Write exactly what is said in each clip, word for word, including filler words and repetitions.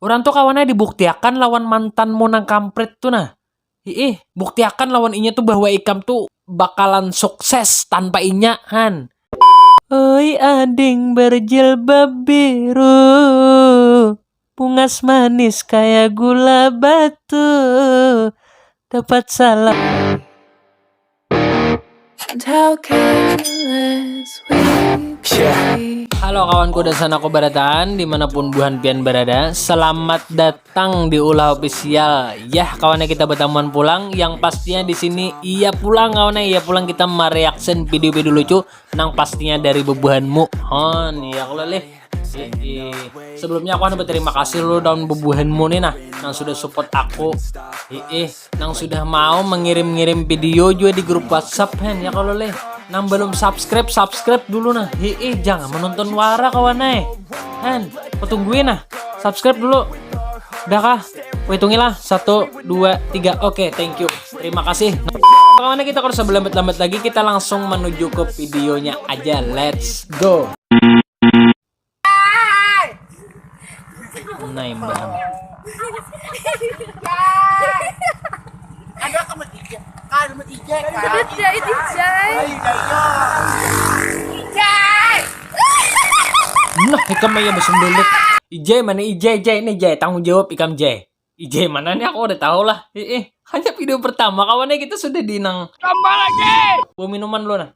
Urang tu kawan ai dibuktiakan lawan mantanmu nang kamprit tu nah. Hiih, buktiakan lawan inya tu bahwa ikam tu bakalan sukses tanpa inya, han. Oi ading berjilbab biru, bungas manis kaya gula batu, dapat salam. And how careless we be. Halo kawanku dan sanaku barataan dimanapun buhan pian berada, selamat datang di Ulah Official. Yah kawannya kita bertamuan pulang, yang pastinya di sini iya pulang kawannya, iya pulang kita mereaction video-video lucu nang pastinya dari bebuhanmu. Hon, iya kalau lih. Hiih. Sebelumnya aku handak berterima kasih dulu daun bebuhanmu nih nah, yang sudah support aku. Hiih. Nang sudah mau mengirim-ngirim video juga di grup WhatsApp hen ya kalau leh. Nang belum subscribe subscribe dulu nah. Hiih jangan menonton wara kawan eh. Hen, kau tungguin nah. Subscribe dulu. Udah kah? Hitungilah satu dua tiga. Oke, thank you. Terima kasih. Nah, kawan kita kalau sebelum lambat-lambat lagi kita langsung menuju ke videonya aja. Let's go. Nah, imbang. Ada kamu tiga. Kamu tiga. Ada itu Jai. Ayo, ayo. Nah, ikam aja besembelit. Ijai mana Ijai, Jai ini Jai tanggung jawab ikam Jai. Ijai mana nih aku udah tahu lah. Eh, eh. Hanya video pertama kawannya kita sudah dinang. Tambah lagi. Bawa minuman lu nah.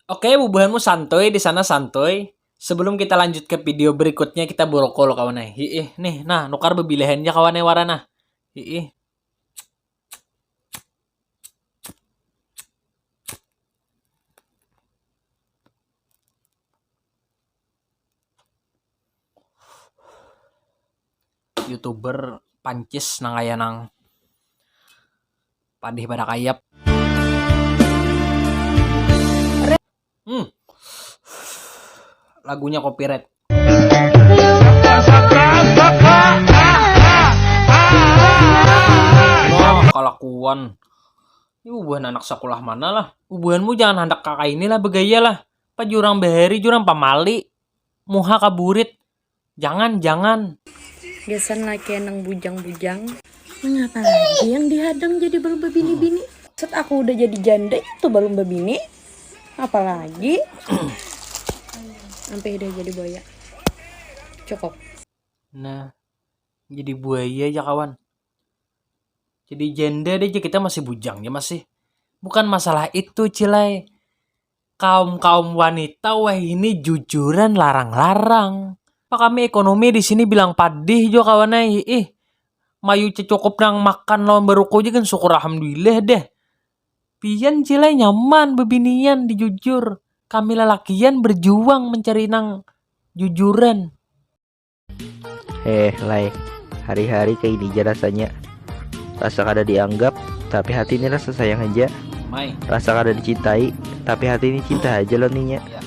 Oke, bubuhanmu santuy di sana santuy. Sebelum kita lanjut ke video berikutnya kita borokol kawan ai. Hiih, nih, nah nukar bebilahannya kawan ai warana. Hiih. Youtuber pancis nang kaya nang padih pada kayap. Hmm. Lagunya copyright. Wah, kalakuan. Ini bubuhan anak sekolah mana lah? Bubuhanmu jangan handak kakak inilah begaya lah. Apa jurang bahari jurang pamali. Muha kaburit. Jangan, jangan. Gasan laki nang bujang-bujang. Mengapa lagi yang dihadang jadi balum babini-bini? Set aku udah jadi janda itu balum babini. Apalagi sampai udah jadi boya. Cukup. Nah, jadi buaya aja kawan. Jadi janda deh aja kita masih bujang ya masih. Bukan masalah itu cilai. Kaum-kaum wanita wahini jujuran larang-larang. Apa kami ekonomi di sini bilang padih jo kawan ai. Ih, mayu cecukup nang makan lawan baruku aja kan syukur alhamdulillah deh. Pian cilai nyaman bebinian di jujur. Kami lalakian berjuang mencari nang jujuran. Eh, Lai, hari-hari kayak ini aja rasanya. Rasa kada dianggap, tapi hati ini rasa sayang aja. Mai. Rasa kada dicintai, tapi hati ini cinta aja loh ninya. Ya.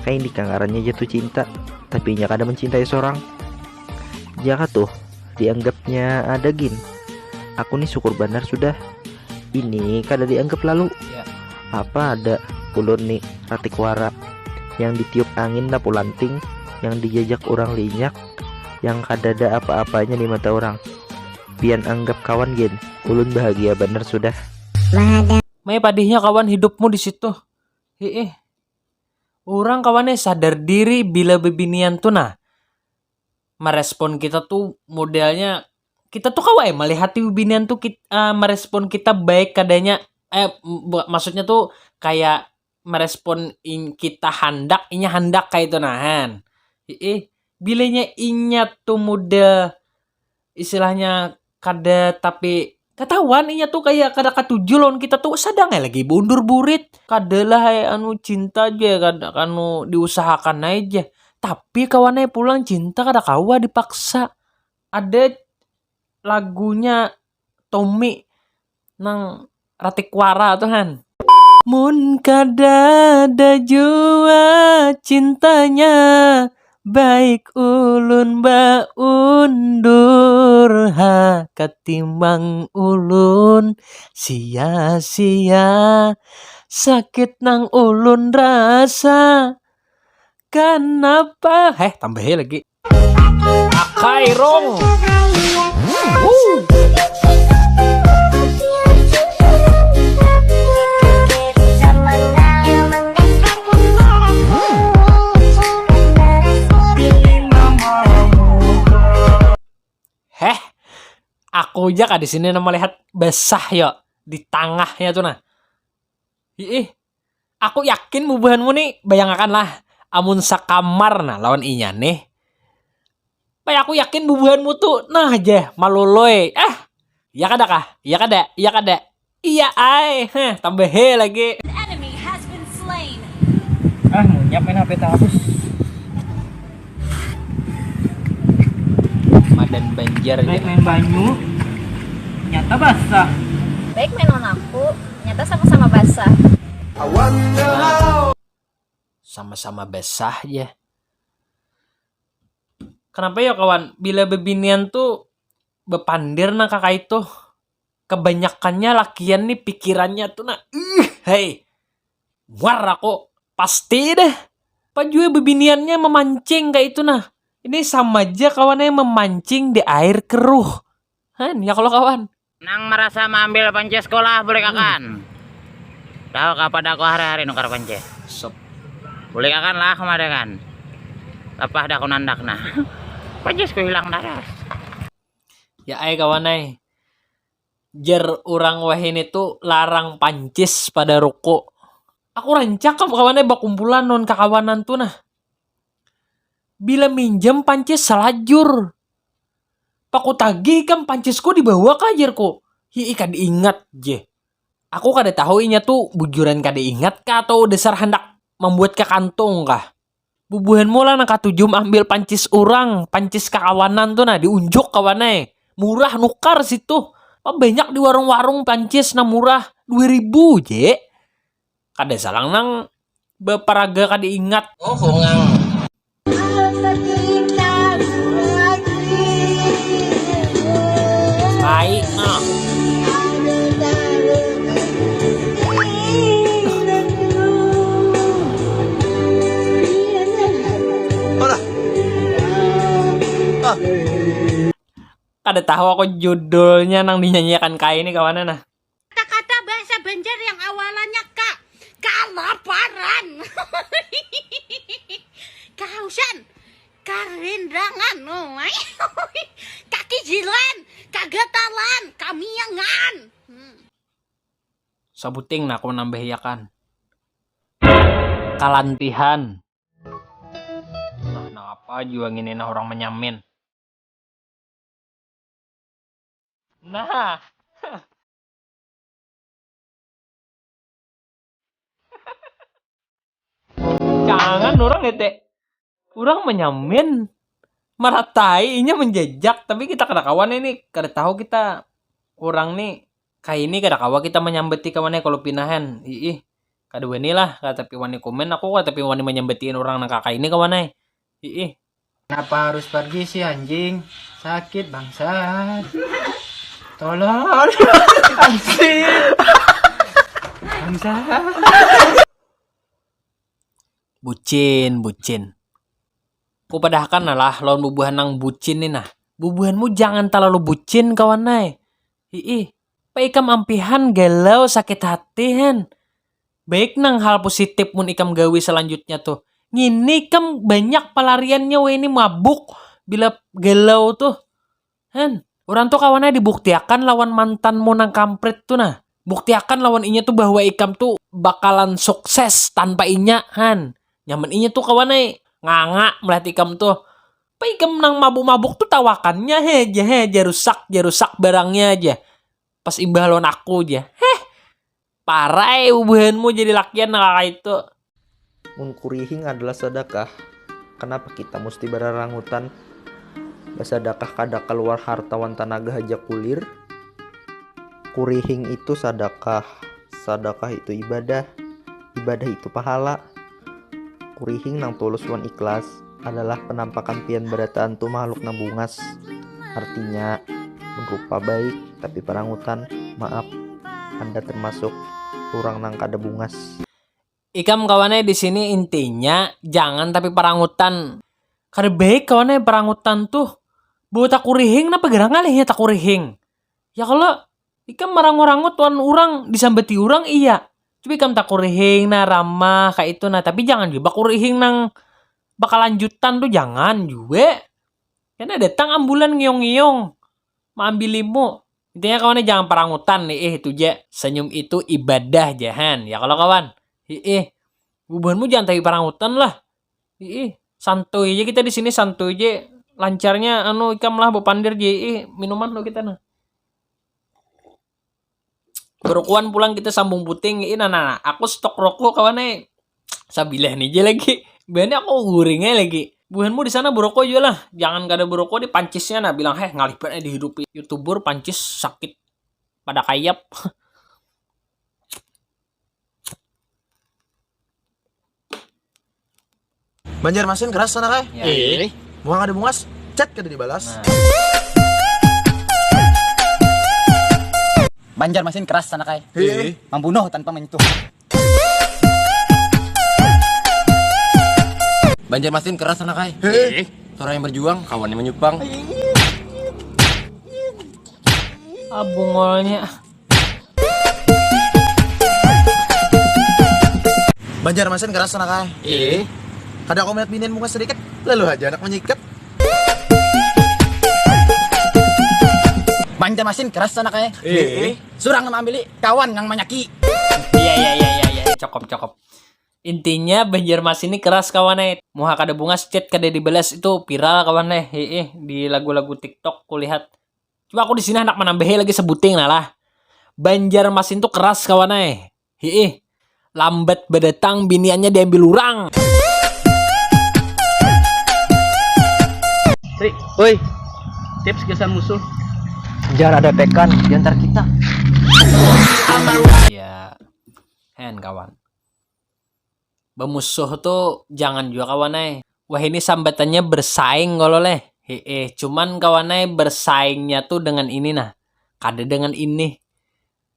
Kayak ini kangarannya jatuh cinta, tapi inya kada mencintai seorang. Jaka tuh, dianggapnya ada gin. Aku nih syukur banar sudah. Ini kada dianggap lalu. Ya. Apa ada ulun nih ratik wara yang ditiup angin lapu lanting, yang dijajak orang linyak, yang kadada apa-apanya di mata orang. Pian anggap kawan gin, ulun bahagia banar sudah. Mai padihnya kawan hidupmu di situ. Hiih. Orang kawannya sadar diri bila bebinian tuh nah. Merespon kita tuh modelnya kita tuh kawa ya melihati bebinian tuh kita uh, merespon kita baik kadanya eh bu- maksudnya tuh kayak merespon in, kita handak inya handak kayak itu nahan. Hiih. Bilanya inya tuh model istilahnya kada tapi ketahuan inya tuh kayak kada katuju lawan kita tuh sadang lagi bundur burit kada lah hai anu cinta aja kada anu diusahakan aja tapi kawannya pulang cinta kada kawa dipaksa ada lagunya Tommy nang ratik wara tuh han mun kada ada jua cintanya baik ulun baundur ha katimbang ulun sia-sia sakit nang ulun rasa Kenapa? Heh, tambahi lagi. Akai rong. Heh, aku ja kah di sini nah melihat basah yo di tangahnya tu nah. Hiih, aku yakin bubuhanmu ni, bayangakan lah, amun sakamar nah lawan inya nih, pay aku yakin bubuhanmu tu nah ja maloloi. Ah, iya kada kah? Iya kada? Iya kada? Iya ai. Heh, tambahi lagi. Enemy has been slain. Ah, munyap main H P tarus. Madan Banjar. Baik main banyu, nyata basah. Baik main lawan aku, nyata sama-sama basah. Sama-sama basah ja. Kenapa ya kawan, bila bebinian tu bepandir nang kakaitu. Kebanyakannya lakian nih pikirannya tu nah, ih, hei, muar aku, pasti deh. Apa jua bebiniannya memancing kaya itu nah. Ini sama ja kawan ai memancing di air keruh. Han, ya kalo kawan. Nang marasa maambil panci sekolah bulikakan. Tahu kah pada aku hari-hari nukar panci. Sop. Bulikakan lah kemarin kan. Lapah dah aku nandak nah. Pancisku hilang daras. Ya ai kawan ai. Jar urang wahini tu larang pancis pada ruko. Aku rancak kam kawan ai bakumpulan lawan kakawanan tu nah. Bila minjam pancis salajur. Pakutagih ikam pancisku dibawa kah jarku. Hi'i kada ingat jeh. Aku kada tahu inya tu bujuran kada ingat kah atau dasar handak mambuat kakantung kah. Bubuhanmu lah nang katuju maambil pancis urang, pancis kakawanan tu nah, diunjuk kawan ai. Murah nukar situ. Apa banyak di warung-warung pancis nang murah, dua ribu je. Kada salang nang baparaga kada ingat. Oh, hungang. Ai nah. Kada tahu aku judulnya nang dinyanyiakan kai ni kawanan nah. Kata-kata bahasa Banjar yang awalannya ka, kalaparan, kahausan, karindangan, kakijilan, kagatalan, kamiangan. Hmm. Sabuting nah aku nambahiakan. Kalantihan. Nah, napa jua ngini nah urang manyamin. Nah. Jangan orang ete. Orang menyamin maratai inya menjejak tapi kita kada kawan ini kada tahu kita orang ni kaini kada kawa kita menyambeti kawannya kalau pinahan iih kada wani lah kada tapi wani komen aku kada tapi wani menyambetiin orang nang kaka ini kawannya iih Kenapa harus pergi sih anjing? Sakit bangsat. Tolol. Anjing. Bangsat. Bucin, bucin. Ku padahkan lah lawan bubuhan nang bucin ni nah. Bubuhanmu jangan terlalu bucin kawan ai. Hiih. Pa ikam ampihan galau sakit hati hen. Baik nang hal positif mun ikam gawi salanjutnya tuh. Ngini ikam banyak palariannya weh ini mabuk bila galau tuh. Hen, urang tuh kawannya dibuktiakan lawan mantanmu nang kamprit tuh nah. Buktiakan lawan inya tuh bahwa ikam tuh bakalan sukses tanpa inya han. Nyaman inya tuh kawannya nganga melihat ikam tuh. Pa ikam nang mabuk-mabuk tuh tawakannya he aja he aja rusak aja rusak barangnya aja. Pas imbah lawan aku aja. Heh. Parai bubuhanmu jadi lakian nang kakaitu. Mun kurihing adalah sadakah, kanapa kita musti bararangutan? Basadakah kada kaluar harta wan tanaga haja kulir? Kurihing itu sadakah, sadakah itu ibadah, ibadah itu pahala. Kurihing nang tulus wan ikhlas adalah penampakan pian barataan tu mahaluk nang bungas. Artinya, mun rupa baik tapi parangutan, maaf, anda termasuk urang nang kada bungas. Ikam kawannya di sini intinya jangan tapi parangutan. Kada baik kawannya parangutan tuh. Bau takurihing napa gerang ngalihnya takurihing. Ya kalau ikam marangu-rangu tuan orang disambati orang iya. Coba ikam takurihing nah ramah kayak itu nah tapi jangan juga kurihing nang bakalanjutan tuh jangan juga. Karena datang ambulan ngiong-ngiong maambil limu. Intinya kawannya jangan parangutan nih eh itu ja. Senyum itu ibadah jahan ya kalau kawan. Hiih. Bubuhanmu jangan tapi parangutan lah. Hiih. Santuy aja kita di sini santuy aja. Lancarnya anu ikam lah bapandir je ih minuman lo kita nah. Berukuan pulang kita sambung puting ini nah, nah, nah. Aku stok rokok kawan eh. Sabilah nih aja lagi. Banyak aku guringnya lagi. Buhanmu di sana berokok juga lah. Jangan kada berokok di pancisnya nah bilang heh ngalih banget dihidupi youtuber pancis sakit pada kayap. Banjarmasin keras sana kai. Ya. Eh. Muha kada bungas, chat kada dibalas. Nah. Banjarmasin keras sana kai. Eh. Membunuh tanpa menyentuh. Banjarmasin keras sana kai. Eh. Seorang yang berjuang, kawannya menyupang. Abungolnya. Banjarmasin keras sana kai. Eh. Kada aku melihat binian muka sedikit, lalu aja anak menyikat. Banjarmasin keras sana kai. Eh. Surang nang maambili, kawan nang manyaki. Iya iya iya iya iya, cokop cokop. Intinya Banjarmasin ini keras kawan eh. Muha kada bungas, chat kada dibalas itu viral kawan eh. Heeh, di lagu-lagu TikTok kulihat. Cuma aku di sini hendak menambahi lagi sebuting nah lah. Banjarmasin tuh keras kawan eh. Hiih. Lambat bedatang biniannya diambil urang. Ri, oi. Tips gasan musuh. Jangan ada tekan di antar kita. Ya. Hen kawan. Bemusuh tuh jangan juga kawan eh. Wah ini sambatannya bersaing kalau leh. Heeh, cuman kawan eh bersaingnya tuh dengan ini nah. Kada dengan ini.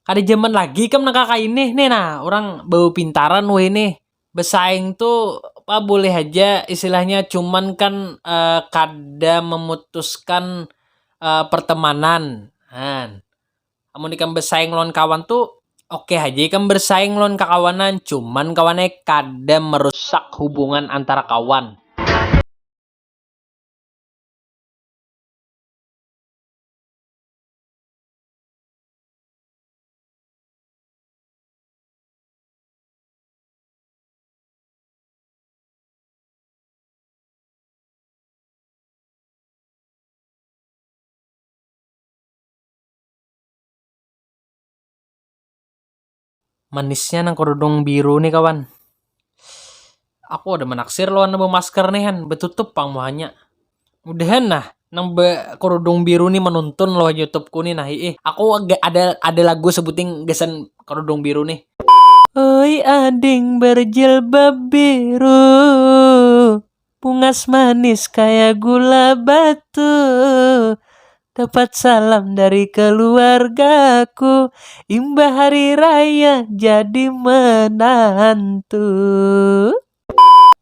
Kada zaman lagi kam nang kaka ini nih nah orang bau pintaran weh nih. Besaing tuh apa boleh aja istilahnya cuman kan uh, kada memutuskan uh, pertemanan. Han. Amun ikam besaing lawan kawan tuh oke okay aja ikam bersaing lawan kakawanan cuman kawannya kada merusak hubungan antara kawan. Manisnya nang kerudung biru nih kawan. Aku ada menaksir lawan nang bemasker nih han, betutup pang muhanya. Mudahan nah nang be kerudung biru nih menuntun loh YouTube ku nih nah ih. Aku ada ada lagu sebuting gasan kerudung biru nih. Oi ading berjilbab biru. Bungas manis kaya gula batu. Dapat salam dari keluargaku. Imbah hari raya jadi menantu.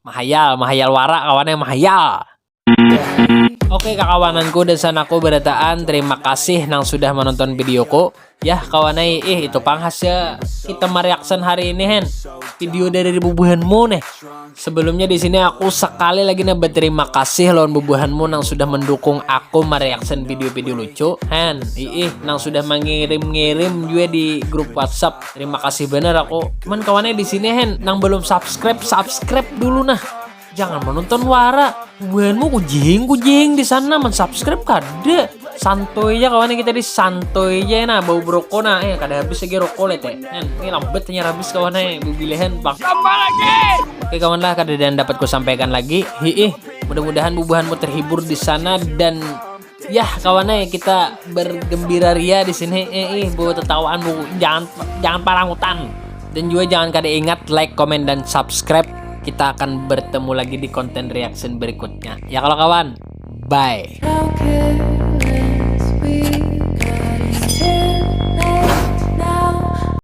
Mahayal, mahayal wara kawannya mahayal. Oke kakawananku dan sanaku berataan, terima kasih nang sudah menonton videoku. Yah kawanai, ih itu pang hasil kita mereaction hari ini hen. Video dari bubuhanmu nih. Sebelumnya di sini aku sekali lagi nih berterima kasih lawan bubuhanmu nang sudah mendukung aku mereaction video-video lucu. Hen, ih nang sudah mengirim-ngirim juga di grup WhatsApp. Terima kasih bener aku. Cuman kawannya di sini hen nang belum subscribe, subscribe dulu nah. Jangan menonton wara. Buhanmu kujing kujing di sana men subscribe kada. Santuy aja kawan kita di santuy aja nah bau broko nah eh kada habis lagi rokok lete. Kan ini lambat hanya habis kawan eh bubilehan bang. Tambah lagi. Oke kawan lah kada dan dapat ku sampaikan lagi. Hiih. Mudah-mudahan bubuhanmu terhibur di sana dan yah kawan eh kita bergembira ria di sini eh eh bu tertawaan bu jangan jangan parangutan. Dan juga jangan kada ingat like, comment, dan subscribe. Kita akan bertemu lagi di konten reaction berikutnya. Ya kalau kawan, bye.